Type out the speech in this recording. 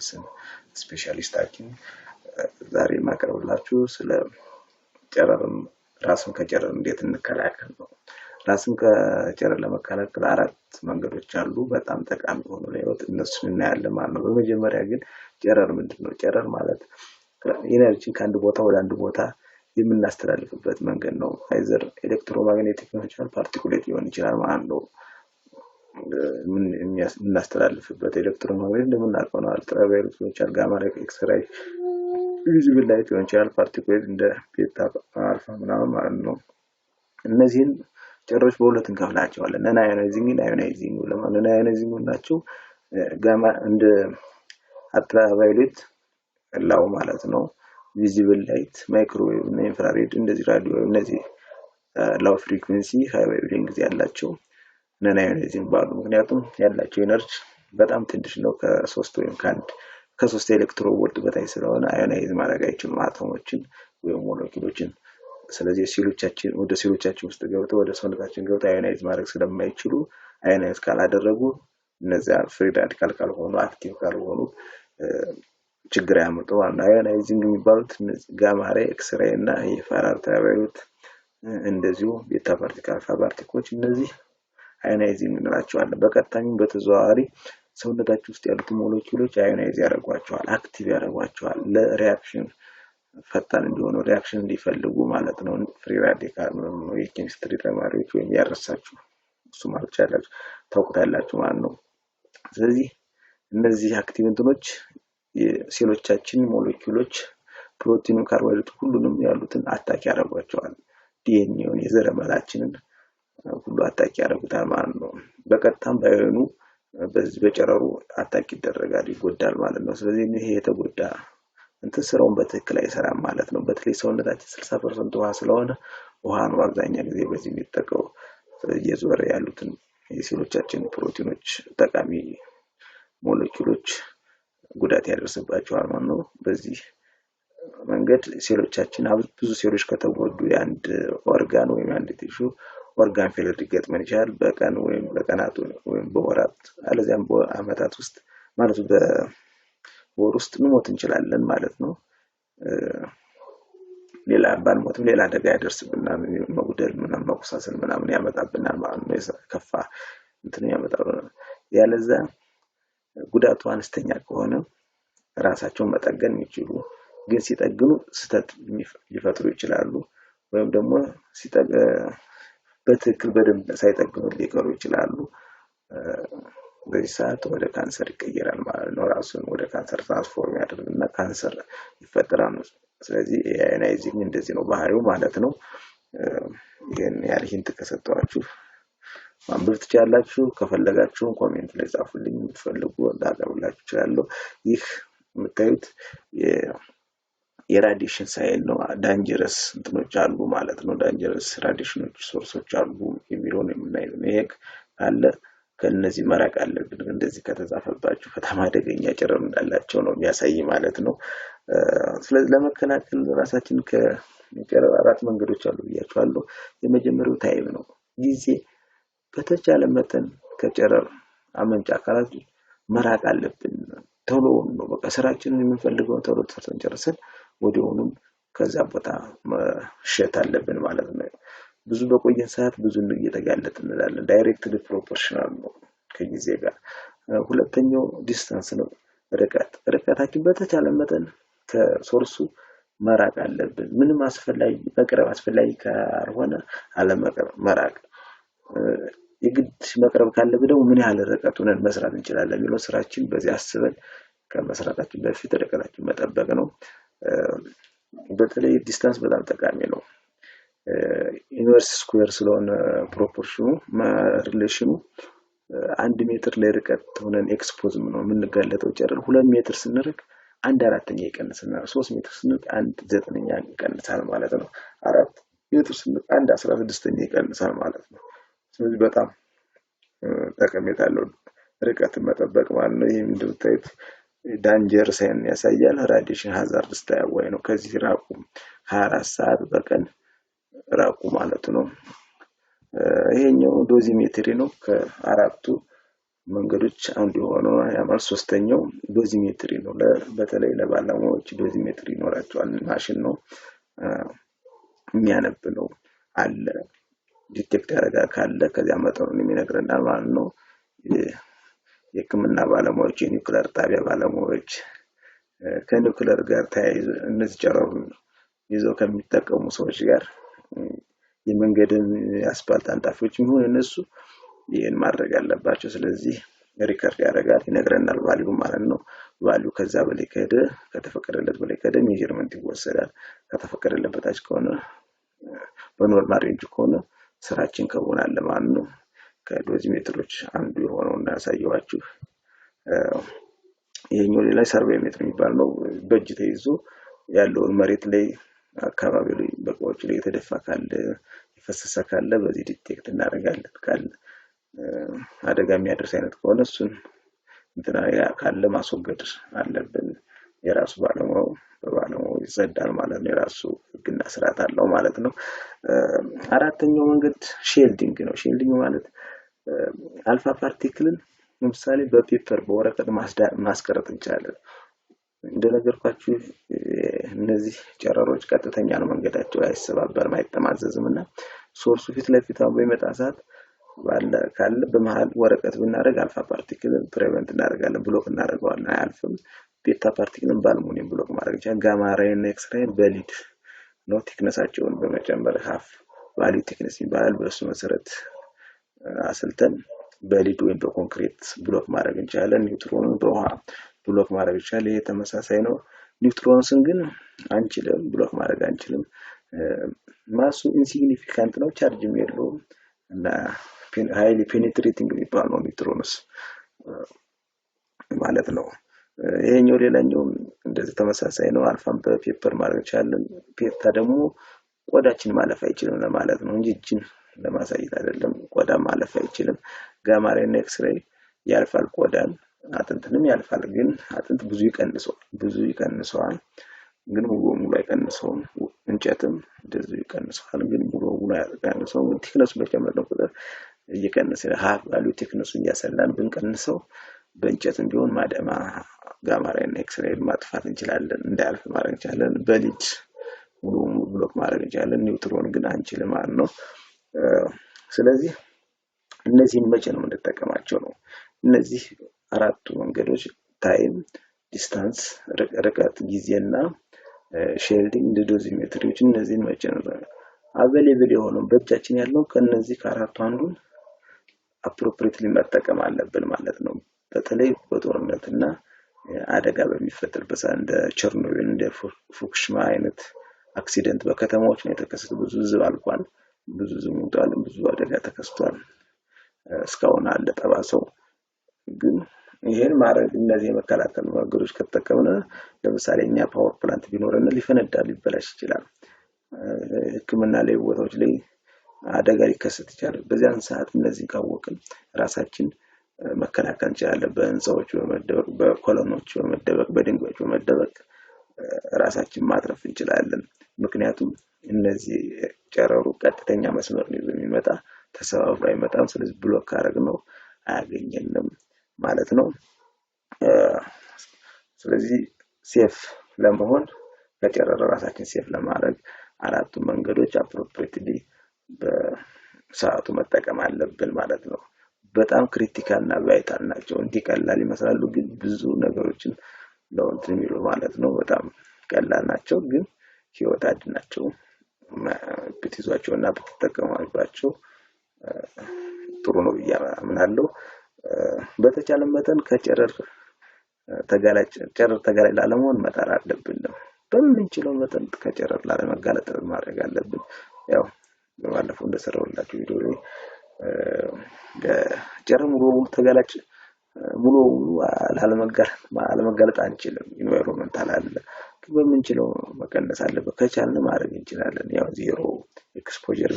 Medicine specialist ሐኪም። ዛሬ የማቀርብላችሁ ስለ ጨረር፣ ራስን ከጨረር እንዴት እንከላከል ነው። ራስን ከጨረር ለመከላከል አራት መንገዶች አሉ፣ በጣም ጠቃሚ የሆኑ ለህይወት፣ እነሱን እናያለን ማለት ነው። በመጀመሪያ ግን ጨረር ምንድን ነው? ጨረር ማለት energy ን ከአንድ ቦታ ወደ አንድ ቦታ የምናስተላልፍበት መንገድ ነው። Either electromagnetic ሊሆን ይችላል፣ particulate ሊሆን ይችላል ማለት ነው። የምናስተላልፍበት electromagnetic እንደምናውቀው ነው። አልትራቫዮሌት ሊሆን ይችላል፣ gamma ray፣ X-ray፣ visible light ሊሆን ይችላል። Particulate እንደ beta፣ alpha ምናምን ማለት ነው። እነዚህን ጨረሮች በሁለት እንከፍላቸዋለን። Non ionizing እና ionizing። Non ionizing ናቸው ጋማ እንደ አልትራቫዮሌት ላው ማለት ነው። Visible light፣ microwave እና infrared እንደዚህ radio፣ እነዚህ low frequency high wavelength ያላቸው non ionizing ይባላሉ። ምክንያቱም ያላቸው energy በጣም ትንሽ ነው። ከሶስት ወይም ከአንድ ከ3 electron volt በታች ስለሆነ ionize ማድረግ አይችሉም አቶሞችን ወይም ሞለኪሎችን። ስለዚህ ሴሎቻችን ወደ ሴሎቻችን ውስጥ ገብተው፣ ወደ ሰውነታችን ገብተው ionize ማድረግ ስለማይችሉ፣ ionize ካላደረጉ፣ እነዚያ free radical ካልሆኑ፣ active ካልሆኑ ችግር ያመጡ ማለት ነው። Ionizing የሚባሉት gamma ray፣ X-ray እና የ far ultraviolet፣ እንደዚሁ beta particle፣ alpha particle ኦች፣ እነዚህ ionizing እንላቸዋለን። በቀጥታም በተዘዋዋሪ ሰውነታችን ውስጥ ያሉትን ሞለኪውሎች ionize ያደርጓቸዋል፣ active ያደርጓቸዋል፣ ለ reaction ፈጣን እንዲሆኑ፣ reaction እንዲፈልጉ ማለት ነው። Free radical የኬሚስትሪ ተማሪዎች ወይም ያረሳችሁ እሱ ማለት ያላችሁ ታውቁታላችሁ ማለት ነው። ስለዚህ እነዚህ active እንትኖች የሴሎቻችን ሞለኪውሎች ፕሮቲኑ፣ ካርቦሃይድሬት ሁሉንም ያሉትን attack ያደርጓቸዋል። ዲኤንኤውን፣ የዘረመላችንን ሁሉ attack ያደርጉታል ማለት ነው። በቀጥታም ባይሆኑ በዚህ በጨረሩ attack ይደረጋል፣ ይጎዳል ማለት ነው። ስለዚህ ይሄ የተጎዳ እንትን ስራውን በትክክል አይሰራም ማለት ነው። በተለይ ሰውነታችን 60% ውሃ ስለሆነ ውሃ ነው አብዛኛ ጊዜ በዚህ የሚጠቀው። ስለዚህ እየዞረ ያሉትን የሴሎቻችን ፕሮቲኖች፣ ጠቃሚ ሞለኪውሎች ጉዳት ያደርስባቸዋል ማለት ነው። በዚህ መንገድ ሴሎቻችን፣ ብዙ ሴሎች ከተጎዱ የአንድ ኦርጋን ወይም የአንድ tissue organ failure ሊገጥመን ይችላል። በቀን ወይም በቀናት ወይም በወራት አለዚያም በአመታት ውስጥ ማለት በወር ውስጥ ልንሞት እንችላለን ማለት ነው። ሌላ ባንሞትም ሌላ አደጋ ያደርስብናል። መጉደል ምናምን፣ መቁሳሰል ምናምን ያመጣብናል ማለት ነው። ከፋ እንትን ያመጣል። ያለዛ ጉዳቱ አነስተኛ ከሆነ ራሳቸውን መጠገን የሚችሉ ግን ሲጠግኑ ስህተት ሊፈጥሩ ይችላሉ። ወይም ደግሞ በትክክል በደንብ ሳይጠግኑ ሊቀሩ ይችላሉ። በዚህ ሰዓት ወደ ካንሰር ይቀየራል ማለት ነው። ራሱን ወደ ካንሰር transform ያደርግና ካንሰር ይፈጠራል። ስለዚህ የ ionizing እንደዚህ ነው ባህሪው ማለት ነው። ይህን ያህል hint ከሰጠኋችሁ ማንበብ ትችላላችሁ። ከፈለጋችሁም comment ላይ ጻፉልኝ፣ የምትፈልጉ ላቀርብላችሁ እችላለሁ። ይህ የምታዩት የ radiation sign ነው። Dangerous እንትኖች አሉ ማለት ነው። Dangerous radiation ኖች source ኦች አሉ የሚለውን የምናየው ነው። ይሄ ካለ ከእነዚህ መራቅ አለብን። እንደዚህ ከተጻፈባችሁ በጣም አደገኛ ጨረር እንዳላቸው ነው የሚያሳይ ማለት ነው። ስለዚህ ለመከላከል ራሳችን ከጨረር አራት መንገዶች አሉ ብያችኋለሁ። የመጀመሪያው time ነው፣ ጊዜ። በተቻለ መጠን ከጨረር አመንጭ አካላት መራቅ አለብን። ቶሎ ነው በቃ ስራችንን የምንፈልገውን ቶሎ ሰርተን ጨርሰን ወዲያውኑም ከዛ ቦታ መሸት አለብን ማለት ነው። ብዙ በቆየን ሰዓት ብዙ እየተጋለጥን እንላለን። Directly proportional ነው ከጊዜ ጋር። ሁለተኛው distance ነው፣ ርቀት። ርቀታችን በተቻለ መጠን ከ source ኡ መራቅ አለብን። ምንም አስፈላጊ መቅረብ አስፈላጊ ካልሆነ አለመቅረብ፣ መራቅ። የግድ መቅረብ ካለብን ደግሞ ምን ያህል ርቀት ሆነን መስራት እንችላለን የሚለው ስራችን በዚህ አስበን ከመስራታችን በፊት ርቀታችን መጠበቅ ነው። በተለይ distance በጣም ጠቃሚ ነው። Inverse square ስለሆነ proportion ኑ፣ relation ኑ፣ 1 ሜትር ላይ ርቀት ሆነን expose ነው የምንጋለጠው ጨረር 2 ሜትር ስንርቅ 1/4 ይቀንስናል። 3 ሜትር ስንርቅ 1/9 ይቀንሳል ማለት ነው። 4 ሜትር ስንርቅ 1/16 ይቀንሳል ማለት ነው። ስለዚህ በጣም ጠቀሜታ አለው ርቀትን መጠበቅ ማለት ነው። ይህም እንደምታዩት danger sign ያሳያል። Radiation hazard stay away ነው። ከዚህ ራቁ፣ 24 ሰዓት በቀን ራቁ ማለት ነው። ይሄኛው dosimetry ነው። ከአራቱ መንገዶች አንዱ የሆነው ያማል። ሶስተኛው dosimetry ነው። በተለይ ለባለሙያዎች dosimetry ይኖራቸዋል። ማሽን ነው የሚያነብ ነው አለ detect ያደርጋል ካለ ከዚያ መጠኑን የሚነግረናል ማለት ነው። የሕክምና ባለሙያዎች፣ የኒውክለር ጣቢያ ባለሙያዎች ከኒውክለር ጋር ተያይዞ እነዚህ ጨረሩን ይዘው ከሚጠቀሙ ሰዎች ጋር የመንገድን የአስፓልት አንጣፊዎች የሚሆን እነሱ ይህን ማድረግ አለባቸው። ስለዚህ record ያደርጋል ይነግረናል፣ value ማለት ነው። Value ከዛ በላይ ከሄደ፣ ከተፈቀደለት በላይ ከሄደ measurement ይወሰዳል። ከተፈቀደለት በታች ከሆነ፣ በ normal range ከሆነ ስራችን ከሆናለ ማለት ነው። ከ dosimeter ኦች አንዱ የሆነው እና ያሳየኋችሁ ይሄኛው ሌላ survey meter የሚባል ነው። በእጅ ተይዞ ያለውን መሬት ላይ አካባቢ ላይ በእቃዎች ላይ የተደፋ ካለ፣ የፈሰሰ ካለ በዚህ detect እናደርጋለን። ካለ አደጋ የሚያደርስ አይነት ከሆነ እሱን እንትና ካለ ማስወገድ አለብን። የራሱ ባለሙያው በባለሙያው ይጸዳል ማለት ነው። የራሱ ሕግና ስርዓት አለው ማለት ነው። አራተኛው መንገድ shielding ነው። Shielding ማለት alpha particle ን ለምሳሌ በ paper በወረቀት ማስቀረት እንችላለን። እንደነገርኳችሁ እነዚህ ጨረሮች ቀጥተኛ ነው መንገዳቸው፣ አይሰባበርም፣ አይጠማዘዝም እና source ኡ ፊት ለፊት በሚመጣ ሰዓት ካለ በመሀል ወረቀት ብናደርግ alpha particle ን prevent እናደርጋለን፣ block እናደርገዋለን፣ አያልፍም። Beta particle ን በአልሙኒየም block ማድረግ ይቻላል። Gamma ray እና ኤክስሬይ በ lead ነው thickness ኣቸውን በመጨመር half value thickness ይባላል። በእሱ መሰረት አስልተን በ lead ወይም በ concrete block ማድረግ እንችላለን። ኒውትሮንን በውሃ block ማድረግ ይቻላል። ይሄ ተመሳሳይ ነው። Neutrons ን ግን አንችልም፣ block ማድረግ አንችልም። Mass ኡ insignificant ነው፣ charge ም የለውም እና highly penetrating የሚባል ነው neutrons ማለት ነው። ይሄኛው ሌላኛው እንደዚህ ተመሳሳይ ነው። Alpha ን በ paper ማድረግ እንችላለን። Beta ደግሞ ቆዳችን ማለፍ አይችልም ለማለት ነው እንጂ እጅን ለማሳየት አይደለም። ቆዳ ማለፍ አይችልም። Gamma ray እና ኤክስሬይ ያልፋል፣ ቆዳን አጥንትንም ያልፋል። ግን አጥንት ብዙ ይቀንሰዋል፣ ብዙ ይቀንሰዋል፣ ግን ሙሉ በሙሉ አይቀንሰውም። እንጨትም እንደዚሁ ይቀንሰዋል፣ ግን ሙሉ በሙሉ አይቀንሰውም። ግን thickness ኡ በጨመርን ቁጥር እየቀነሰ half value thickness ኡን እያሰላን ብንቀንሰው በእንጨትም ቢሆን ማደማ gamma ray እና ኤክስሬይ ማጥፋት እንችላለን፣ እንዳያልፍ ማድረግ እንችላለን። በ lead ሙሉ በሙሉ block ማድረግ እንችላለን። ኒውትሮን ግን አንችልም ማለት ነው። ስለዚህ እነዚህን መቼ ነው የምንጠቀማቸው ነው? እነዚህ አራቱ መንገዶች time፣ distance፣ ርቀት፣ ጊዜና shielding እንደ dosimetry ዎች እነዚህን መቼ ነው available የሆነው በእጃችን ያለው ከነዚህ ከአራቱ አንዱን appropriately መጠቀም አለብን ማለት ነው። በተለይ በጦርነትና አደጋ በሚፈጠርበት ሰዓት እንደ ቸርኖቢል እንደ ፉኩሽማ አይነት accident በከተማዎች ነው የተከሰተ። ብዙ ህዝብ አልቋል፣ ብዙ ህዝብ ሞቷል፣ ብዙ አደጋ ተከስቷል። እስካሁን አለ ጠባሳው። ግን ይሄን ማድረግ እነዚህ የመከላከል መንገዶች ከተጠቀምን ለምሳሌ እኛ power plant ቢኖረን ሊፈነዳ ሊበላሽ ይችላል። ሕክምና ላይ ቦታዎች ላይ አደጋ ሊከሰት ይችላል። በዚያን ሰዓት እነዚህን ካወቅን ራሳችን መከላከል እንችላለን። በህንፃዎች በመደበቅ፣ በ column ኦች በመደበቅ፣ በድንጋዮች በመደበቅ ራሳችን ማትረፍ እንችላለን። ምክንያቱም እነዚህ ጨረሩ ቀጥተኛ መስመር ነው ይዞ የሚመጣ፣ ተሰባብሮ አይመጣም። ስለዚህ block ካደረግነው አያገኘንም ማለት ነው። ስለዚህ safe ለመሆን ከጨረር ራሳችን safe ለማድረግ አራቱ መንገዶች appropriately በሰዓቱ መጠቀም አለብን ማለት ነው። በጣም critical እና vital ናቸው። እንዲህ ቀላል ይመስላሉ፣ ግን ብዙ ነገሮችን ነው እንትን የሚሉ ማለት ነው። በጣም ቀላል ናቸው፣ ግን ህይወት አድን ናቸው። ብትይዟቸው እና ብትጠቀሟቸው ጥሩ ነው ብዬ አምናለሁ። በተቻለ መጠን ከጨረር ተጋላጭ ጨረር ተጋላጭ ላለመሆን መጣር አለብን። በምንችለው መጠን ከጨረር ላለመጋለጥ ጥረት ማድረግ አለብን። ያው በባለፈው እንደሰራሁላችሁ ቪዲዮ ላይ ጨረር ሙሉ በሙሉ ተጋላጭ ሙሉ በሙሉ ላለመጋለጥ አንችልም። Environmental አለ፣ ግን በምንችለው መቀነስ አለብን። ከቻልን ማድረግ እንችላለን። ያው zero exposure